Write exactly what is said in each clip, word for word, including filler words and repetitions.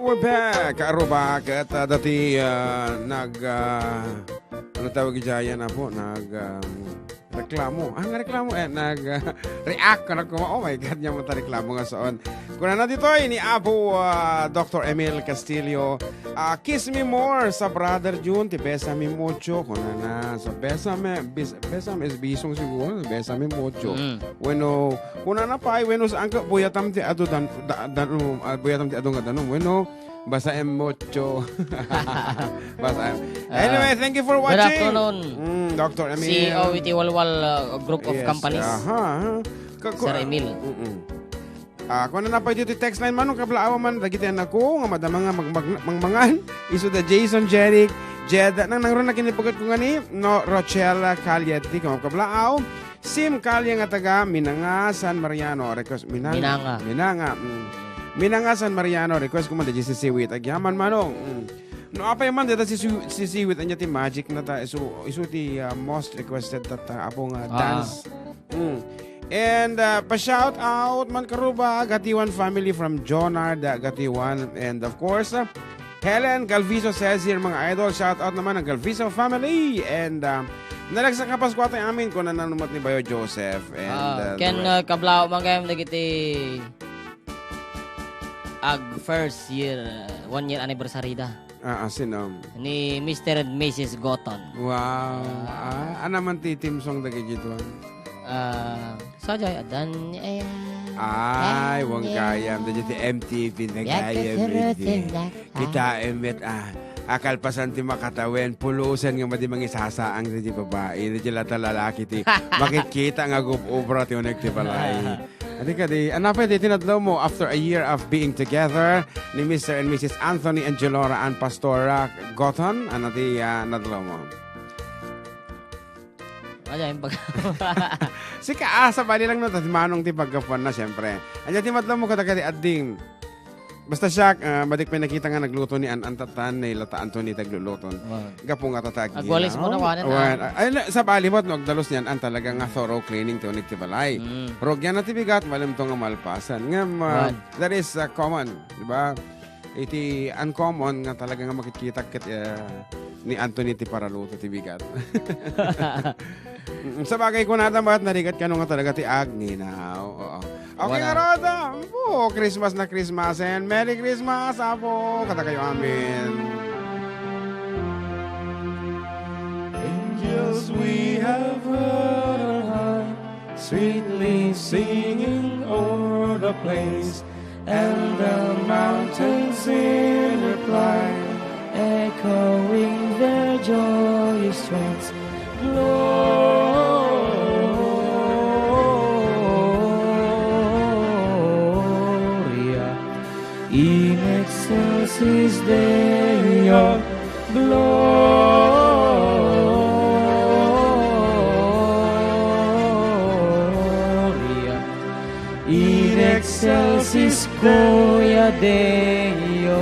We're back, Aruba, ket, ah, dati, ah, nag, ah, ano tawag idiay, Apo? Nag, um, reklamo. Ah, nga reklamo, eh, nag, ah, react, ano ko, oh my God, nya mo ta reklamo nga saon. Kunana ditoy ni Apo, ah, Doctor Emil Castillo, ah, "Kiss me more sa Brother June, ti besame mucho," kunana. So, besame, bis-, besame is bisong siguro, besame mucho. Mm. Wenno, kunana pay, wenno saan ka, buyatam ti adu dan-, da-, danum, ah, buyatam ti adu nga danum. Wenno, basaem mucho. Basaem. Ah, anyway, thank you for watching. Good afternoon. Mm, Doctor Emil. C E O iti Walwal, uh, Group of Yes, Companies. Aha, aha. Ka-, Sir Emil. Mm-mm. Ah, kunana pay ditoy text line, Manong, kablaaw man dagiti annakko nga madama nga mag-, mag-, mangmangan. Isu da Jason, Jeric, Jed, nang nangron na kinipuget ko ngani, no, Rochelle Caliente, kablaaw. Sim Calle nga taga Minanga, San Mariano, request, Minang-, Minanga. Minanga, mm. Minanga, San Mariano, request ko man da J C C Wit. Agyaman, Manong. Mm. No, apay man, dita si Su-, si Siwit, anya ti magic na ta, isu, isu ti, ah, most requested ta, ta, apo nga Ah. dance. Mm. And, ah, pa-shout out man karuba, Gatiwan family from Jonard, ah, Gatiwan. And of course, ah, Helen Galviso says here, mga idol, shout out naman ang Galviso family. And, ah, nalagsak nga Pasko tayo amin, kung nananumot ni Bayo Joseph. And, Ah, ah, ken, the ah, kablaaw man gayam dagiti ag first year, ah, one year anniversary da. Ah, ah, sino? Ni Mister and Missus Goton. Wow. Ah. Ah, anaman ti theme song dagiti tuan? Ah, Sajay, adan, eh, Ay, eh, wang eh. gayam. Dagiti M T V na Ya, gayam, kasarutan iti. na. Kita, emet, ah, akalpasan ti makatawen, pulusan nga madi mangisasaang dagiti babai, dagiti lata lalaki ti makikita nga gub-obra ti unek ti balay. Adi kadi, anapay di tinadlaw mo after a year of being together ni Mister and Missus Anthony and Gelora Ann Pastora Goton? Ano ti, ah, nadlaw mo? Ano yung pag- Sika, ah, sabali lang no, tas manong ti paggapuan na, siyempre. Anya ti madlaw mo kadagadi adding. Basta siya, ah, madik pay nakita nga nagluto ni An-, An tatan, ni Lata Anthony tagluluton. Wow. Gapu nga tatag. Agwalis mo na, wala na. Wen, ah, ay, na, sabali mo, no, agdalos niyan, ang talaga nga thorough cleaning to, ti balay. Mm. Rugyan na ti bigat, malim to nga malpasan. Ngem, ah, Wen. that is, ah, common, di ba? Iti uncommon nga talaga nga makikita ket, ah, ni Anthony ti paraluto ti bigat. Mm, sabagay, kunada met, narigat kano nga talaga ti agnginaw. Oo. Okay, Wala. ngarud, ah, oh, Christmas na Christmas and Merry Christmas, Apo, kadakayo amin. Angels we have heard on high, sweetly singing o'er the plains, and the mountains in reply, echoing their joyous strains. Gloria in excelsis Deo, Gloria in excelsis Gloria Deo.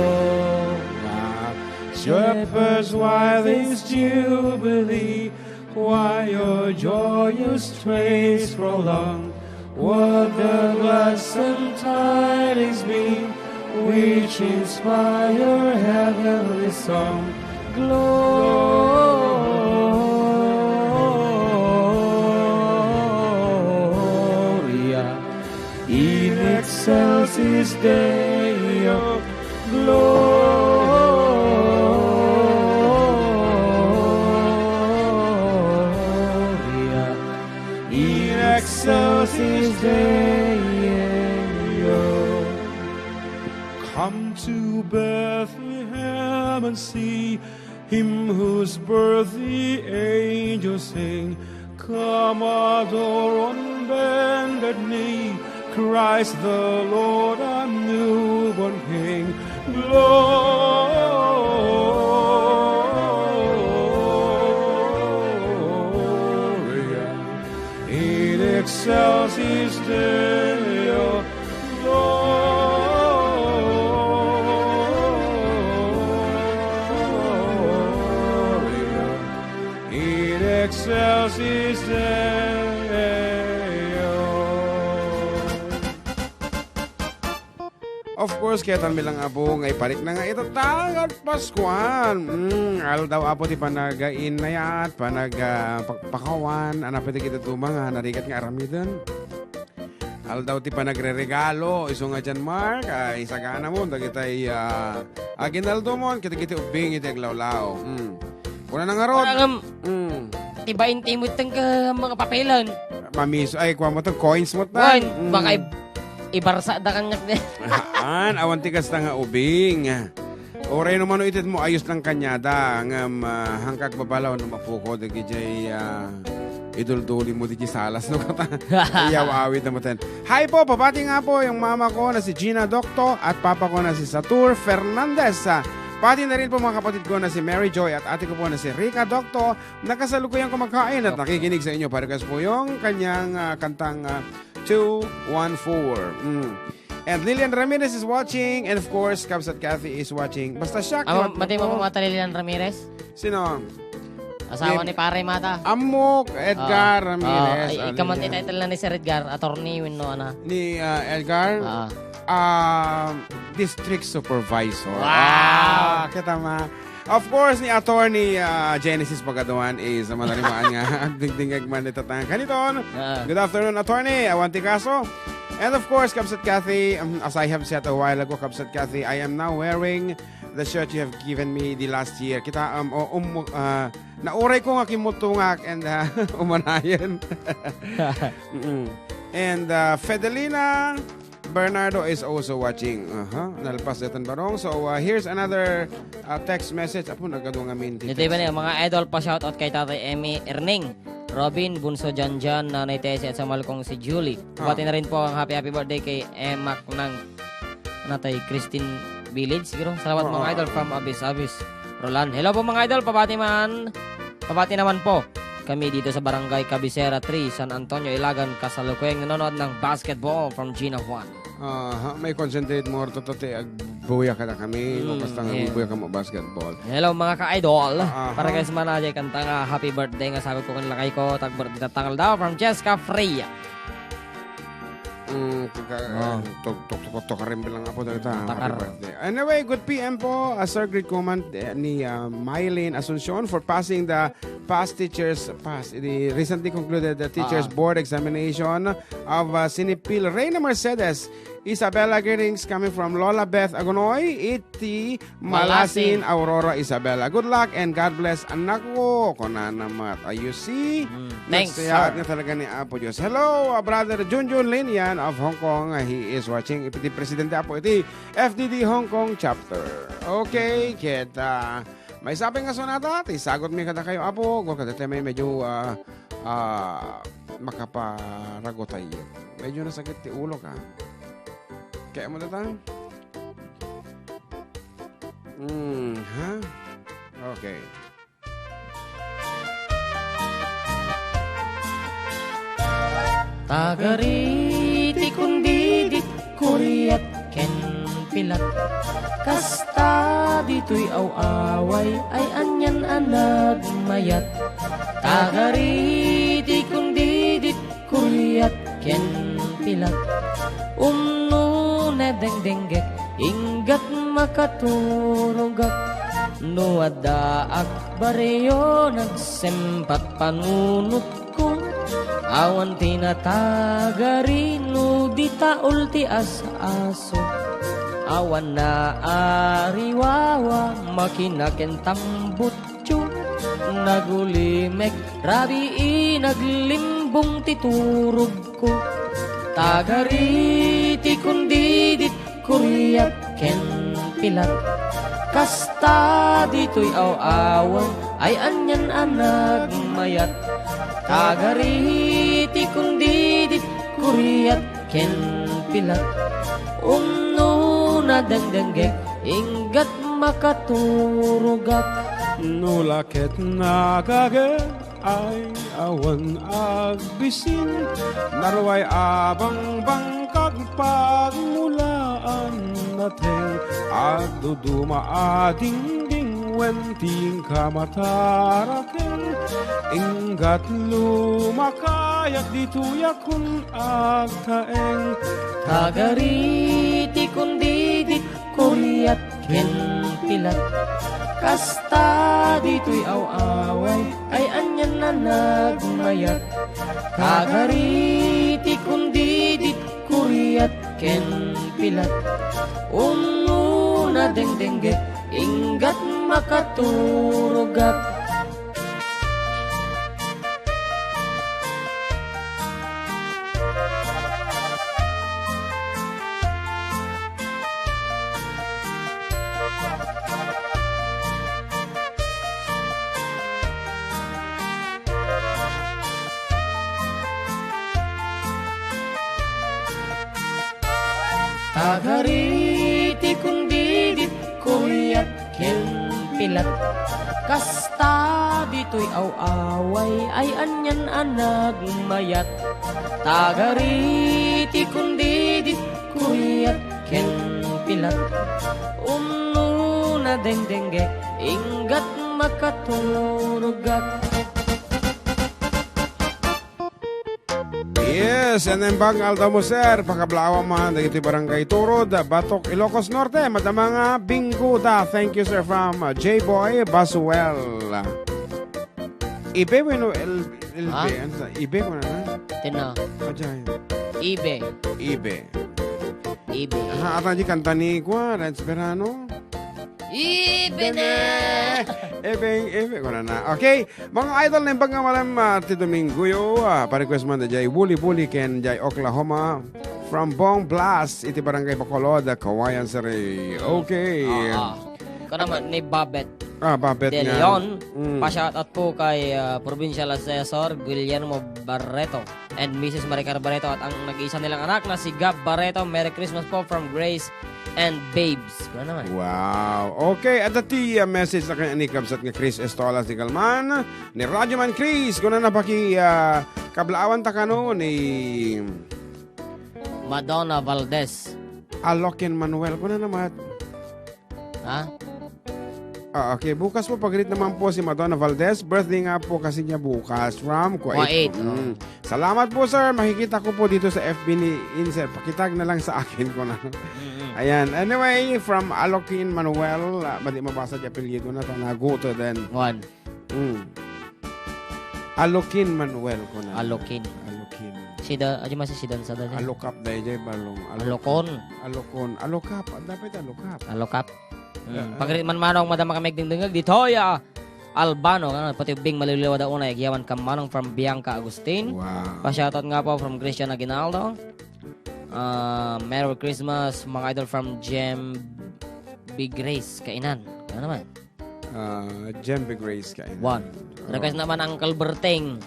Shepherds, why this jubilee? Why your joyous strains prolong? What the gladsome tidings be, which inspire heavenly song? Gloria in excelsis Deo, Gloria in excelsis Deo. Come to Bethlehem and see him whose birth the angels sing. Come adore on bended knee Christ the Lord, our newborn King. Gloria in excelsis Deo, Gloria in excelsis Deo. Of course, kayatmi lang, Apo, nga iparikna nga ita ta nga Paskuan. Mm, aldaw, Apo, ti panagainayat, panag, ah, pakpakawan, a napay dagiti dadduma nga narigat nga aramiden. Aldaw ti panagreregalo, isu nga diay, Mark, ay, isagana mo, dagitay, ah, aginaldo mo, kadagiti ubbing iti aglawlaw. Mm. Kuna na ngarud. Parang, um, Mm. iba inti mo itang ka mga papelan. Mamiso, ay, kuha mo itang coins mo tan. Wan, Mm. baka i-, ibarsa da kanyak din. Haan, awan ti kasta nga ubing. Uray no mano ited mo, ayos lang kanyada, ngem, ah, hangkag babalaw no mapuko, dagijay, ah, idulduli mo, dagijay salas, no, kata. Iyaw awit na mo ten. Hi po, pabati nga po yung mama ko na si Gina Docto at papa ko na si Satur Fernandez. Ah, pati na rin po mga kapatid ko na si Mary Joy at ate ko po na si Rica Docto. Nakasalukuyan kumakain at nakikinig sa inyo. Parekas po yung kanyang, ah, kantang, ah, two one four. Mm. And Lilian Ramirez is watching. And of course, Kabsat Kathy is watching. Basta siya, Ama, kiwat mo matay mo po. Mata Lilian Ramirez? Sino? Asawa Ni ni Pare Mata. Amok Edgar Ah, Ramirez. ah, i-, ikaman ti Ano yan? title na ni Sir Edgar, attorney, wenno ana. Ni, ah, Edgar? Ah. Ah, District Supervisor. Wow! Ah, kita ma. Of course, ni Attorney, ah, Genesis Pagaduan is manarimaan nga agdingdingag man ni Tatang Kaniton. Ah. Good afternoon, Attorney. Awan ti kaso. And of course, Kabsat Kathy, um, as I have said a while ago, Kabsat Kathy, I am now wearing the shirt you have given me the last year. Kita, um, o-, um, ah, nauray ko nga kimmutungak and, ah, umanayon. Mm-mm. And, ah, Fedelina Bernardo is also watching. Aha, nalpas daytan barong. So, uh, here's another, uh, text message. Apo, nagadu nga minti Dito ba text. niya, mga idol, pa-shoutout kay Tatay Emmy Erning, Robin, Bunso Janjan, Nanay Tessie, at sa malkong si Julie. Ah. Pati na rin po ang happy, happy birthday kay Emma Nang, Natay Christine Village, siguro. Salamat, Oo. mga idol, from Abis Abis, Roland. Hello po, mga idol. Pabati man. Pabati naman po kami dito sa Barangay Cabecera three, San Antonio, Ilagan, kasalukuyang nanonood ng basketball from Gina Juan. Aha, may concentrate mo, Toto, ti agbuya ka na kami, Mm, o basta nga eh. agbuya ka mo basketball. Hello, mga ka-idol. Aha. Para kay Manajay, kanta nga Happy Birthday nga sagot ko kan lakay ko, tag-birthday tatangal daw from Jessica Freya. Mm, ka-, Oh. tuk-, tuk-, tuk-, tuk-, ka rin bilang apo dagita. Happy Takar. birthday. Anyway, good P M po, uh, Sir Great Command, eh, ni, uh, Mylene Asuncion for passing the past teachers, past, the recently concluded the teachers Ah. board examination of, uh, Sinipil Reyna Mercedes, Isabella Greetings coming from Lola Beth Agonoy, iti Malasin, Malasin. Aurora Isabella. Good luck and God bless, anak ko. Kunana met. Ah, you see? Mm, thanks, Nagsayaat sir. nga talaga ni Apo Dios. Hello, uh, Brother Junjun Linian of Hong Kong. Uh, he is watching. Iti presidente, Apo, iti F D D Hong Kong chapter. Okay, ket, uh, maisapay nga sonata, ti sagot mi kadakayo, Apo. Go kadatayo may medyo, uh, uh, makaparagot tayo. Medyo nasakit ti ulo ka. Kaya mo data? Hmm, ha? Okay. Tagari ti kundidit, kuriat ken pilat. Kasta ditoy aw-away ay anian a nagmayat. Tagari ti kundidit, kuriat ken pilat. Umno nadengdenggek, inggat makaturogak. No addaak barrio, nagsempat panunotko. Awan ti natagari no di taul ti as-aso. Awan naariwawa, makina ken tambutso. Nagulimek rabii, naglimbong ti turogko. Tagari ti kundidit, kuriat ken pilat. Kasta ditoy aw-away ay anian a nagmayat. Tagari ti kundidit, kuriat ken pilat. Umno nadengdenggek, inggat makaturogak. No la ket nagage ay awan agbisin, naruay a bangbangkag pagmulaan nateng, agduduma a dingding wen ti inkamataraken, inggat lumakayat ditoy a kun agtaeng. Tagari ti kundi ken pilat. Kasta ditoy aw-away ay anian a nagmayat. Tagari ti kundidit, kuriat ken pilat. Umno nadengdengget, inggat makaturogak. Tagari ti kundidit, kuriat ken pilat. Kasta ditoy aw-away ay anian a nagmayat. Tagari ti kundidit, kuriat ken pilat. Umno nadengdengget, inggat makaturogak. Yes, and then bag aldaw mo, sir. Pakablaawan man dagiti barangay Turod, Batok, Ilocos Norte. Madama nga Binguda. Thank you, sir, from, uh, J-Boy Basuel. Ibe wenno El-, El-, Ha? Be, ano sa, Ibe ko na na? Tino. Ajay. Ibe. Ibe. Ibe. Ha, ata di kanta ni, kwa, Renz Berano? Ibe na! Ebeng, ebe, kuna na. Okay, mga idol, naimbag nga malam, ah, ti Domingo yo, ah, pa-request man da jay Wooly Booly ken jay Oklahoma from Bong Blas iti Barangay Bacolod, Cauayan City. Okay. Ah, ah. Kana man ni Babet Ah, Babet De nga. Leon. Mm. Pa-shoutout po kay, ah, Provincial Assessor Guillermo Barreto and Missus Maricar Barreto at ang nag-iisa nilang anak na si Gab Barreto. Merry Christmas po from Grace and Babes. Kuna naman. Wow. Okay, adda ti, ah, message na kaniak ni kabsat nga Chris Estola ti Galman. Ni Radyo Man Chris, kuna na paki, ah, kablaawan ta kano ni Madonna Valdez. Alokin Manuel, kuna na mat. Ha? Ah, okay. Bukas po, pag-greet naman po si Madonna Valdez. Birthday nga po kasi niya bukas. From Kuwait. Kuwait, Mm. oh. Salamat po, sir. Makikita ko po dito sa F B ni Insel. Pakitag na lang sa akin ko na. Mm-mm. Ayan. Anyway, from Alokin Manuel, ah, madi mabasa di apelyido na, ta naguto din. One. Mm. Alokin Manuel ko na. Alokin. Alokin. Sida, adi masi sidan sa dali. Alokap dayjay balong. Alokon. Alokon. Alokap. Dapat alokap. Alokap. Mm. Ah, ah. Pag-greet man manong, madama kami agdingdingag. Ditoy, ah, Albano, ano, pati Bing Maliliwa da unay, agyaman ka manong from Bianca Agustin. Wow. Pa-shoutout nga po from Christian Aguinaldo. Ah, Merry Christmas, mga idol from Jem B Grace, Kainan. Ano naman? Ah, Jem B Grace, Kainan. One. Request Oh. naman Uncle Berteng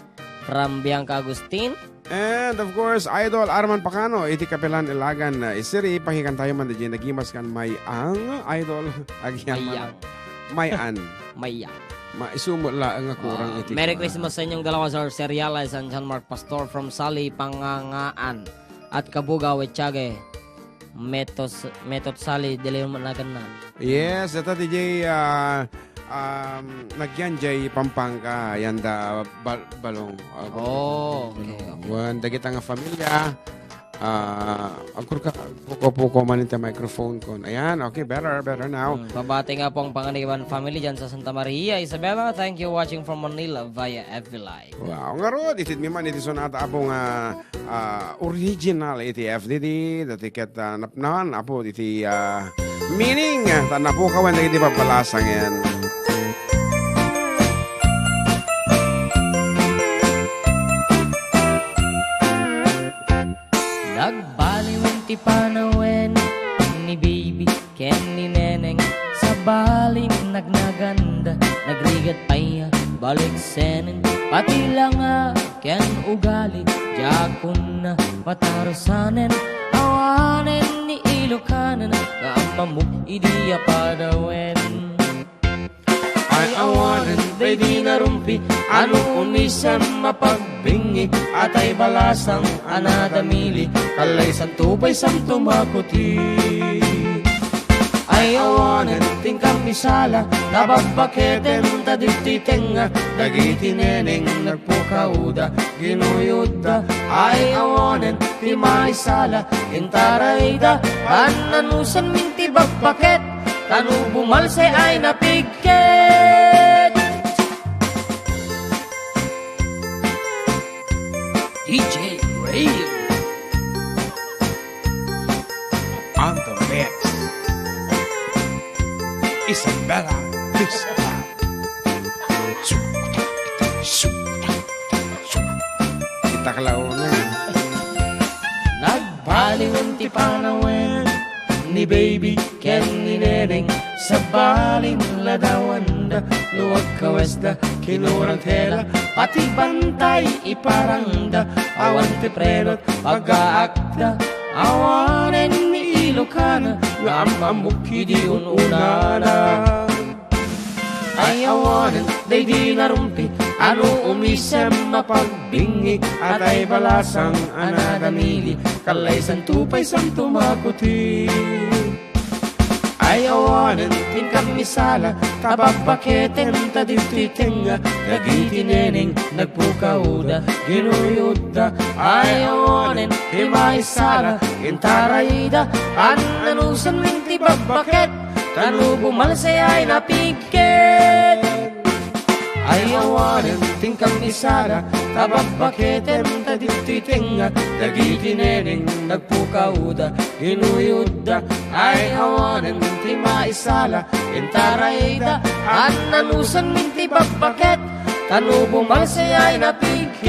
from Bianca Agustin. And of course, Idol Arman Pacano, iti Kapilan Ilagan, ah, Isiri, pakikantayo man di nagimas kan May Ang, Idol, agyaman. May Ang. May An. May Ang. Ma-, isumo laeng nga kurang Ah, iti Merry kuan. Christmas sa inyong dalawa, Sir Seriales and John Mark Pastor from Sali, Pangangaan. At Kabuga, Wetchage, Metos-, Metot Sali, Dilion Managan na. Yes, ita di jay, ah, um, nagyan jay Pampanga, yanda bal-, balong. Ah, Oh, okay, okay. Wan, dagita nga familia, ah, agkurka, puko-puko man iti microphone ko. Ayan, okay, better, better now. Hmm, pabati nga po ang Panganiban family dyan sa Santa Maria, Isabela. Thank you, watching from Manila via F B Live. Wow, ngarud, itid mi man iti sonata, apo nga, ah, original iti F D D, dati ket, ah, napnan, apo, iti, ah, meaning, ah, ta napukawan dagiti pagpalasangen. Nagbaliwen ti panawen ni Bibi ken ni Neneng, sabali nagnaganda, nagrigat pay a baliksenen, pati langa ken ugali, diakon a matarusanen, awanen ni Ilokanen nga ammamok idi a padawen. Ay awanen, daydi narumpi, ano unisem a pagbingi, atay balasang a nadamili, kallaysanto pay santo makuti. Ay awanen, ti inkam isala, ta babbaketen ta ditoy tengnga, dagiti neneng nagpukawda, ginuyodda. Ay awanen, ti maisala, intarayda, annanusanmin ti babbaket, Tano bumalse ay napigket. D J Ray on the mix. Isabella Vista. Kita ka launay. Nagbaliwen ti panawen ni Baby ken ni Neneng. Sabali, ladawanda no agkawesda, kinurang tela, pati bantay iparangda. Awan ti prenot pagaakda, awanen ni Ilocana nga am-ammok idi un-unana. Ay awanen daydi narumpi, ano umisem mapagbingik, atay balasang a nadanili, kallaysanto pay santo makuti. Ay awanen ti kamisala, ta babbaketem ta ditoy tengnga, dagiti neneng nagpukawda, ginuyodda. Ay awanen ti maisala, intarayda, an-anusen ti babbaket, tano bumalse ay napigket. Ay awanen ti kamisala, ta babbaketem ta ditoy tengnga, dagiti neneng nagpukawda, ginuyodda. Ay awanen ti maisala, intarayda, an-anusen ti babbaket, tano bumalse ay napigket.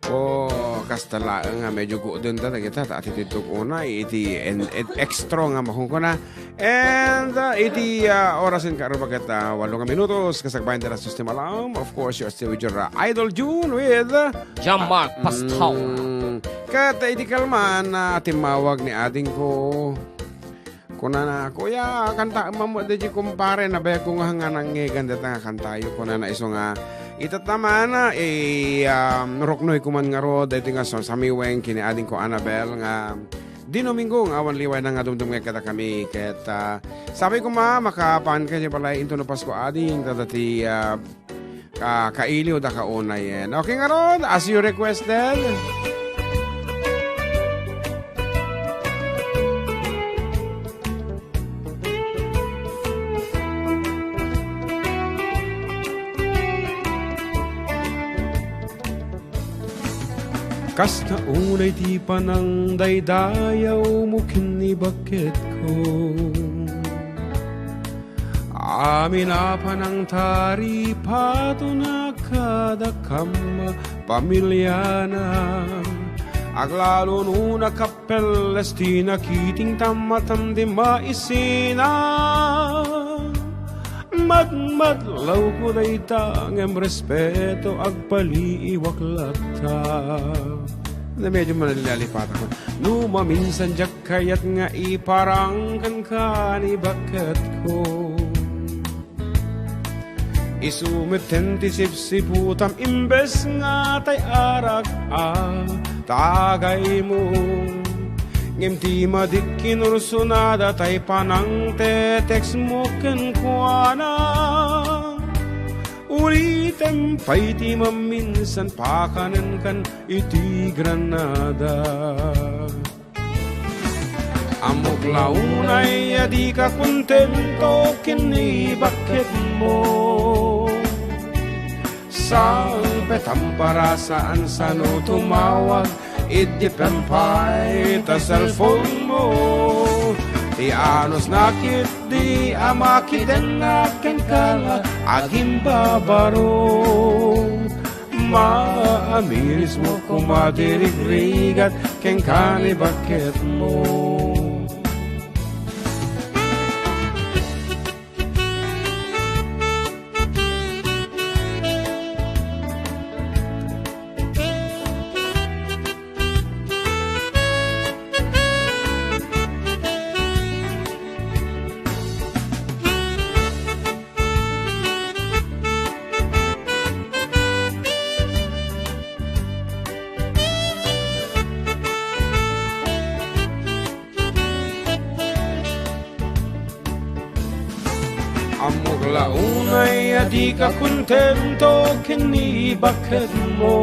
O, kasta laeng nga medyo gudenta dagita, ta atitidto unay iti en-, et-, extra nga makunkuna. And, uh, iti, uh, orasen ka, Robert, uh, walo nga minutos, kasagbayan dira system alarm. Of course, you're still with your, uh, idol June with, uh, Jean-Marc Pastor. Mm, ket, uh, iti kalman, uh, timmawag ni adingko. Kunana, "Kuya, kantaem met daydi kumpare, nabayagko nga, nga nangngegan dayta nga kantayo." Kunana, isu nga, ita tamana, eh, um, ruknoy ko man ngarud, daydi nga sa-, samiweng ken ni adingko Annabel nga, Di Domingo nga awan liwayna nga dumdumngeg kadakami ket, ah, sabi ko, ma, makapan kayo balay into no Pasko ading, dagiti, ah, ka-, kailiw da kaunayen. Okay, ngarud, as you requested. Kasta unay ti panangdaydayawmo ken ni bakketko. Amin a panangtaripaton a kadakam a pamiliana. Aglalo no nakapelles ti nakitingtam a tandem a isina. Madmadlawko dayta ngem respeto agpaliiwak latta. Na medyo manalilipatak. No maminsan diak kayat nga iparang kenka ni bakketko. Isu metten ti sipsiputam imbes nga tay arak a tagaymo. Ngem ti madikkinursonada tay panangtetextmo kenkuana. Ulitem pay ti maminsan pakanenkan iti Granada. Ammok la unay a dika kontento ken ni bakketmo. Salpetam para saan sano tumawag, idi pempay ta cellphone mo. Ti anusna ketdi a makidennak kenka la agimbabaro. Maamirismo koma ti rigrigat kenka ni bakketmo. Ammok la unay a dika kontento ken ni bakketmo.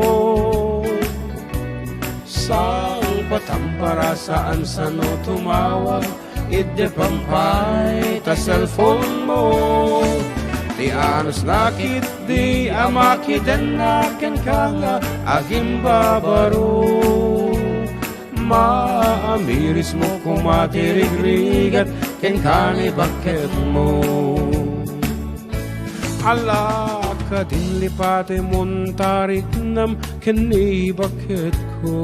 Saan Patampara saan sano tumawag, iddi pampay ta cellphone mo. Ti anus na ketdi a makidenna kenka nga agimbabaro. Maamirismo koma ti rigrigat kenka ni bakketmo. Ala, kadin lipatemon ta riknam ken ni bakketko.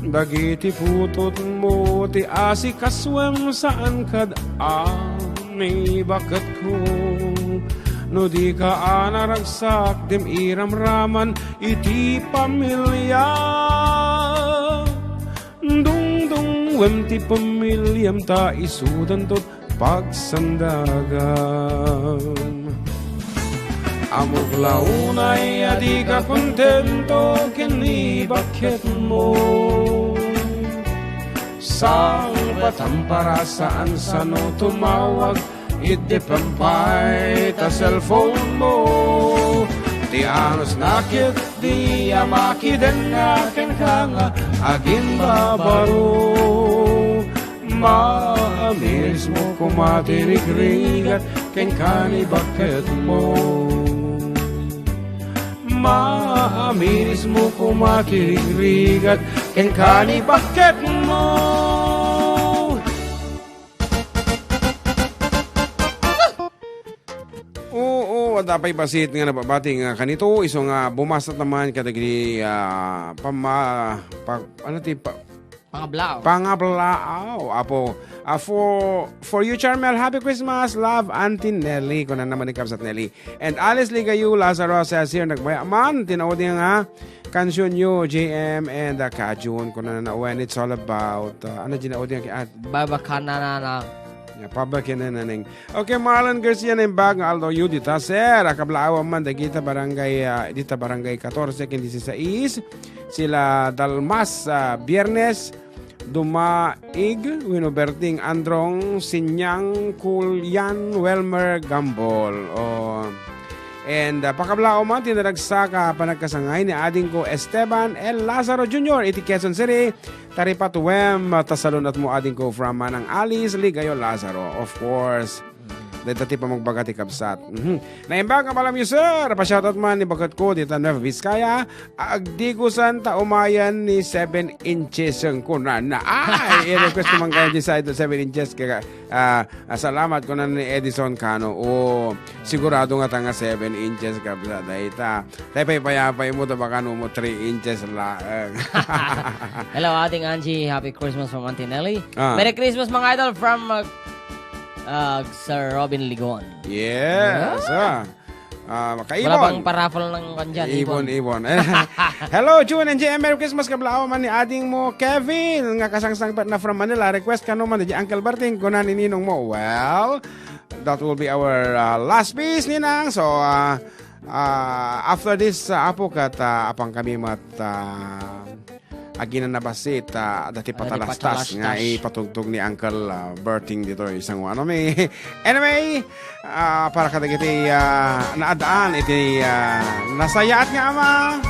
Dagiti putotmo ti asikasuem saan kad a ni bakketko. No dika a naragsak, dim iramraman iti pamilia. Dungdungwem ti pamiliam ta isudanto pagsandagam. Ammok la unay a dika kontento ken ni bakketmo. Sangpatampara saan sano tumawag, iddi pampay ta cellphone mo. Ti anus na ketdi a makidenna kenka nga agimbabaro. Maamirismo koma ti rigrigat kenka ni bakketmo. Maamirismo koma ti rigrigat kenka ni bakketmo. Oo, adda pay bassit nga nababati nga kanito, isu nga bumasat naman kadagiti, ah, pama-, pa-, ano ti pa-, Pangablaaw. Pangablaaw, apo. Ah, for, for you, Charmel, Happy Christmas, love, Auntie Nelly. Kunan naman ni Kabsat Nelly. And Alice Ligayo, Lazaro, Cesar, nagbaya man, tinaudi nga kansion yo, J M and, ah, Kajun. Kunan na, when it's all about, ah, ano, tinaudi nga, ah, Baba Kananana. Yeah, Pablo Kinenaneng. Okay, Marlon Garcia na imbag nga aldaw yu dita, sir. Akablaawan man dagita barangay, ah, dita barangay katorse ken disisais. Sila Dalmas, ah, Biernes, Dumaig, wenno Berting, Androng, Sinyang, Kulian, Welmer, Gambol. Oh. And, ah, pakablaaw man ti naragsak a panagkasangay ni adingko Esteban L. Lazaro Junior iti Quezon City. Taripatuem, ta salunatmo adingko from Manang Alice Ligayo Lazaro, of course. Dayta ti pamagbaga ti kabsat. Mhm. Naimbag nga malam yu, sir. Pa-shoutout man ni baketko dita Nueva Vizcaya. Agdigusan ta umayan ni seven inches ang kunana. Ay, i-request ko man kayo ni Side seven inches. Kaya, ah, ah, salamat ko na ni Edison Cano. O, sigurado nga ta nga seven inches kabsat. Dayta. Tay paypayapay mo, ta baka no mo three inches laeng. Hello, Ating Angie. Happy Christmas from Auntie Nelly. Ah. Merry Christmas, mga idol, from, uh, uh, Sir Robin Ligon. Yes, Yeah. ah. Ah, Wala kaibon. bang paraffle ng kwan dyan, Ibon, ibon? ibon. Hello, June and J M. Merry Christmas, kablaaw man ni ading mo, Kevin, nga kasangsangpet na from Manila. Request kano man, di Uncle Berting, kunan ni ninong mo. Well, that will be our, uh, last piece, Ninang. So, uh, Ah, after this, ah, apo ket, ah, apang kami met, ah, aginan a bassit, ah, adda ti Adda ti patalastas patalastas. nga ipatugtog ni Uncle, ah, Berting ditoy sango. Ano mi? Anyway, ah, para kadagiti, ah, naadaan iti, ah, nasayaat nga ama.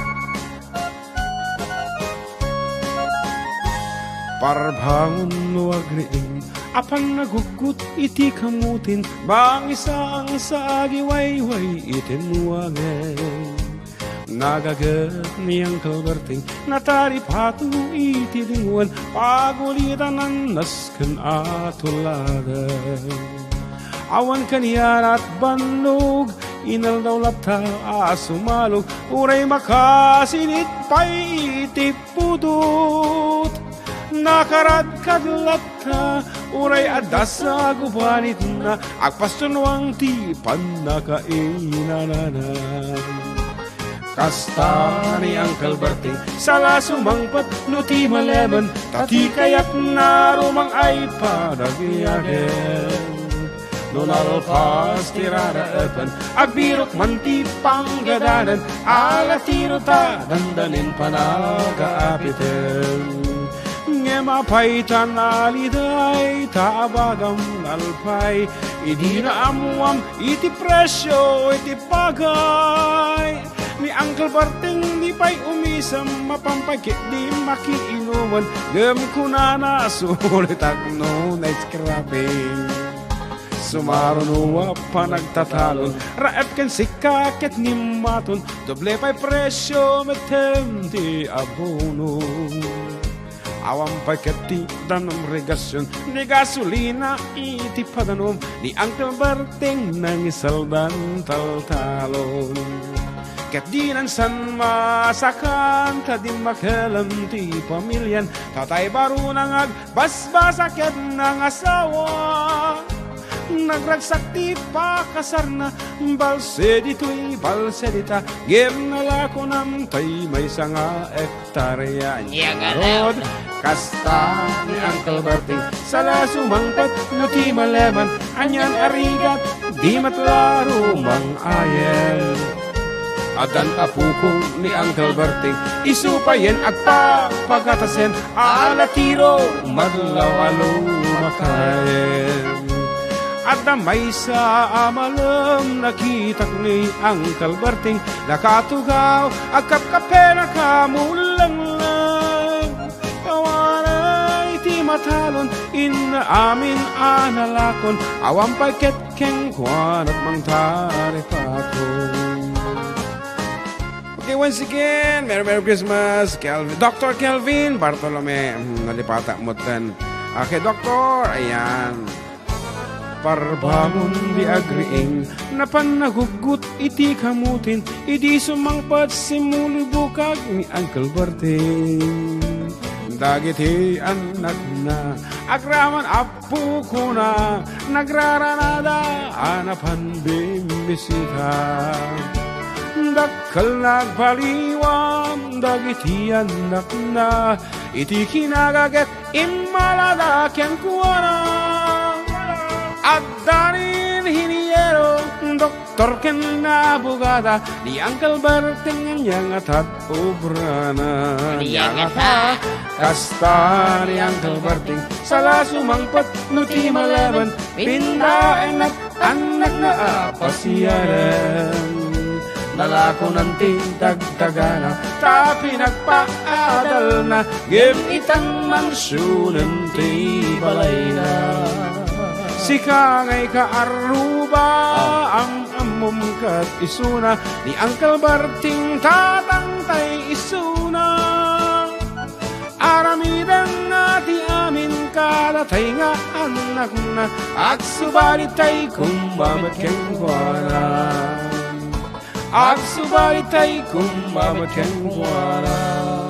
Parbangon no agriing, apan naguggut iti kamutin, mangisangsa agiwayway iti nuangen. Nagaget ni Uncle Berting, nataripato iti dingwen, pagulitanan nasken a tuladen. Awan kanian at bannog, inaldaw latta a sumalog, uray makasinit pay iti pudot. Nakaradkad latta, uray adda sa gubanitna, agpastunuang ti pannakainanana. Kasta ni Uncle Berting, sala sumangpet no ti malemen, ta ti kayatna rumang ay panagyagen. No nalpas ti raraepen, agbirok man ti panggadanan, ala ti ruta, dandanin panagaapiten. Ngem apay ta naliday, ta abagam nalpay, idi naammuam iti presio iti pagay. Ni Uncle Berting, di pay umisem, mapan pay ket di makiinumen. Ngem kunana, sulitak no na-scrapping. Sumaruno a panagtatalon, raep ken sika ket nimmaton, doble pay presio metten ti abono. Awan pay ket ti danum regasion, ni gasolina iti padanom, ni Uncle Berting nangisaldan taltalon. Ket dinan san masakan ta dimmakelem ti pamilian, tatay baruna nga agbasbasa ket nangasawa. Nagragsak ti pakasarna, balse ditoy, balse dita, ngem nalakonan tay maysa nga hektarya. Ania ngarud, kasta ni Uncle Berting, sala sumangpet no ti maleman, anian a rigat, di met la rumang-ayen. Addan apokon ni Uncle Berting, isu payen agpapagatasen, ala tiro, madlaw a lumakayen. Adda maysa a malem, nakitak ni Uncle Berting, nakatugaw, agkapkapena kamullenglen. Pawaray ti matalon, inna amin a nalakon, awan pay ket kenkuana mangtaripakon. Okay, once again, Merry Merry Christmas, Kelvin, Doctor Kelvin Bartolome. Hmm, nalipatak mo ten. Okay, Doctor, ayan. Parbangon di agriing, napan naguggut iti kamutin, idi sumangpet simmulibukag ni Uncle Berting. Dagiti annakna, agraman apukona, nagraranada a napan bimmisita. Dakkel nagbaliwan dagiti annakna, iti kinagaget immalada kenkuana. Adda rin hiniero, doktor ken abogada, ni Uncle Berting ania nga tat obrana. Ania nga ta? Kasta ni Uncle Berting, sala sumangpet no ti malemen, pindaenna annakna a pasiaren. Nalakonan ti dagdagana, ta pinagpaadalna, ngem itan mansionen ti balayna. Sika ngay kaarruba, am-ammom ket isuna, ni Uncle Berting tatangtay isuna. Aramiden na ti amin kadatay nga annakna, agsubalitay kumba met kenkuana. Agsubalitay kumba met kenkuana.